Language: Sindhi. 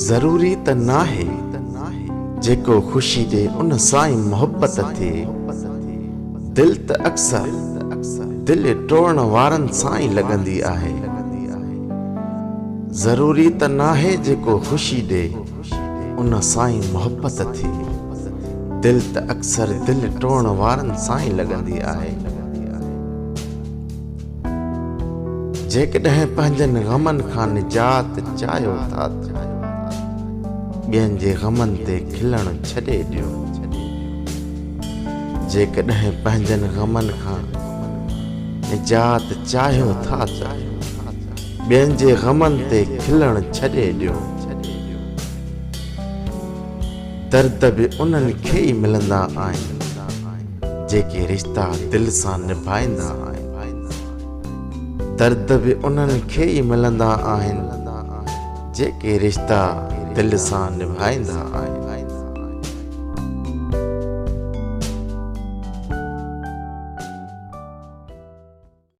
ضروري ته ناهي جيڪو خوشي ڏي ان سان ئي محبت ٿئي. دل ته اڪثر دل ٽوڙڻ وارن سان ئي لڳندي آهي. ضروري ته ناهي جيڪو خوشي ڏي ان سان ئي محبت ٿئي. دل ته اڪثر دل ٽوڙڻ وارن سان ئي لڳندي آهي. جيڪڏهن پنهنجن غمن کان نجات چاهيو ٿا ته ٻين جي غمن تي کلڻ ڇڏي ڏيو. جيڪڏهن پنهنجن غمن کان نجات چاهيو ٿا ته ٻين جي غمن تي کلڻ ڇڏي ڏيو. درد به انهن کي ئي ملندا آهن، جيڪي رشتا دل سان نڀائيندا آهن. درد به انهن کي ئي ملندا آهن، جيڪي رشتا دل سان نڀائيندا آهن.